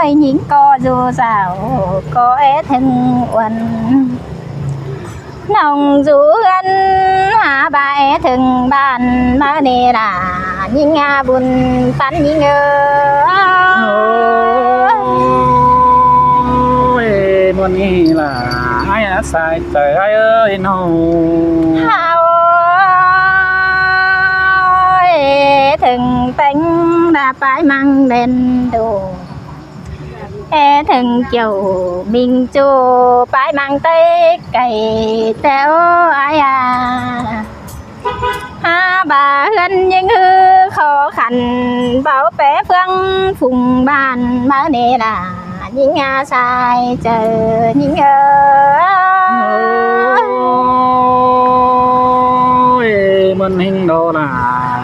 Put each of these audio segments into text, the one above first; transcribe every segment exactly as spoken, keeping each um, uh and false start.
ꞌnhính ꞌcọ dú dáo ꞌcọ é ꞌthớng uôn. ꞌNọng dú ꞌhướn hák ꞌva é ꞌthớng ꞌván ꞌmá ꞌnị lả ꞌnhính a bun ꞌpắn ꞌnhính ới. Ôi, ꞌmuôn ꞌnị lả ái a sai chaư ái ới ꞌnọ. Hảư ới, ꞌthớng ꞌpéng đa pái ꞌmăng đen đô. É ꞌthớng kiẻo ꞌminh ꞌchu pái ꞌmăng ꞌtếc cay téo ái a. Hák ꞌva ꞌhướn ꞌnhính ꞌhứ khó khăn báu pé ꞌphướng phung ꞌván ꞌmá ꞌnị lả ꞌnhính a sai chaư ꞌnhính ới. Ôi, ꞌmuôn ꞌnhính đô lả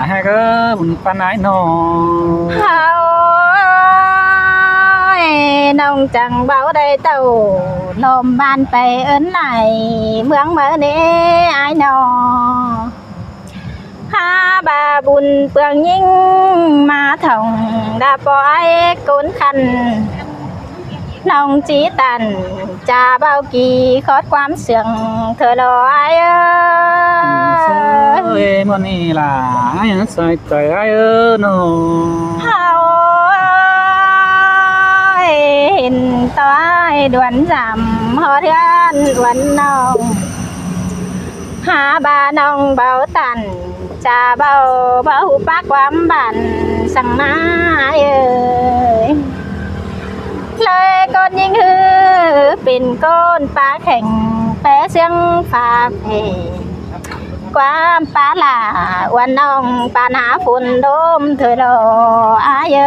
hák ới bun ꞌpắn ái ꞌnọ. Hảư ới, ꞌnọng chắng báu đảy tảu ꞌlom ꞌván pay ứn lai ꞌmướng ꞌmá ꞌnị ái ꞌnọ. Hák ꞌva bun ꞌpướng ꞌnhính ꞌmá thỏng đa ꞌpo ái ꞌcốn khăn. ꞌNọng ꞌchí tản cha báu ki khót ꞌquám siêng ꞌthơ lo ái ới. Ôi, ꞌmuôn ꞌnị lả ái a sai chaư ái ới ꞌnọ. Hảư ới, hên ꞌtoi đuôn dăm hót ꞌhướn uôn ꞌnọng. Hák ꞌva ꞌnọng báu tản cha báu báu ꞌhụ pák ꞌquám bản săng ꞌmá ái ới. ꞌLới ꞌcốn ꞌnhính ꞌhứ pên ꞌcốn pák kheng pé siêng pha phe. ꞌQuám pá lả uôn ꞌnọng pán hák phôn đốm ꞌthơ lo ái ới.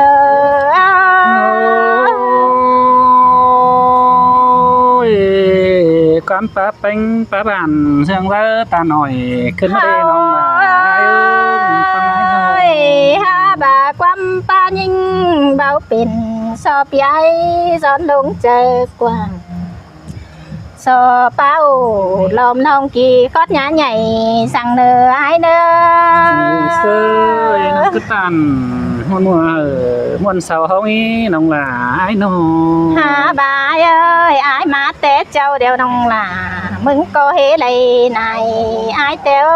Ôi, ꞌquám pá ꞌpéng pá bản siêng ꞌva ta ꞌnọi khửn ꞌmá đi ꞌnọng lả ái ới. Ôi, hák ꞌva ꞌquám pá ꞌnhính báu pên so pi ái son lông chaư quảng. So páo ꞌlóm ꞌnọng ki khót nhá nhảy săng ꞌnớ ái ꞌnớ. Ôi, ꞌsớ ơi, ꞌnọng ꞌcứ tản ꞌmuôn ꞌmuôn ꞌhới, ꞌmuôn sau ꞌhóng ꞌnọng lả ái ꞌnọ. Hák ꞌva ái ới, ái ꞌmá té ꞌchạu điêu ꞌnọng lả, ꞌmứng ꞌcọ hế đảy nải ái téo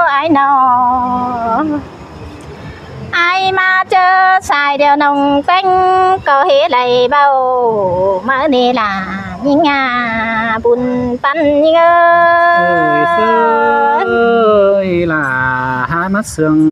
ái ꞌnọ. Ái ꞌmá ꞌchớ sai điêu ꞌnọng ꞌpéng ꞌcọ hế đảy báu ꞌmá ꞌnị lả ꞌnhính a bun ꞌpắn ꞌnhính ới. Ôi, ꞌsớ ơi, lả hák ꞌmá siêng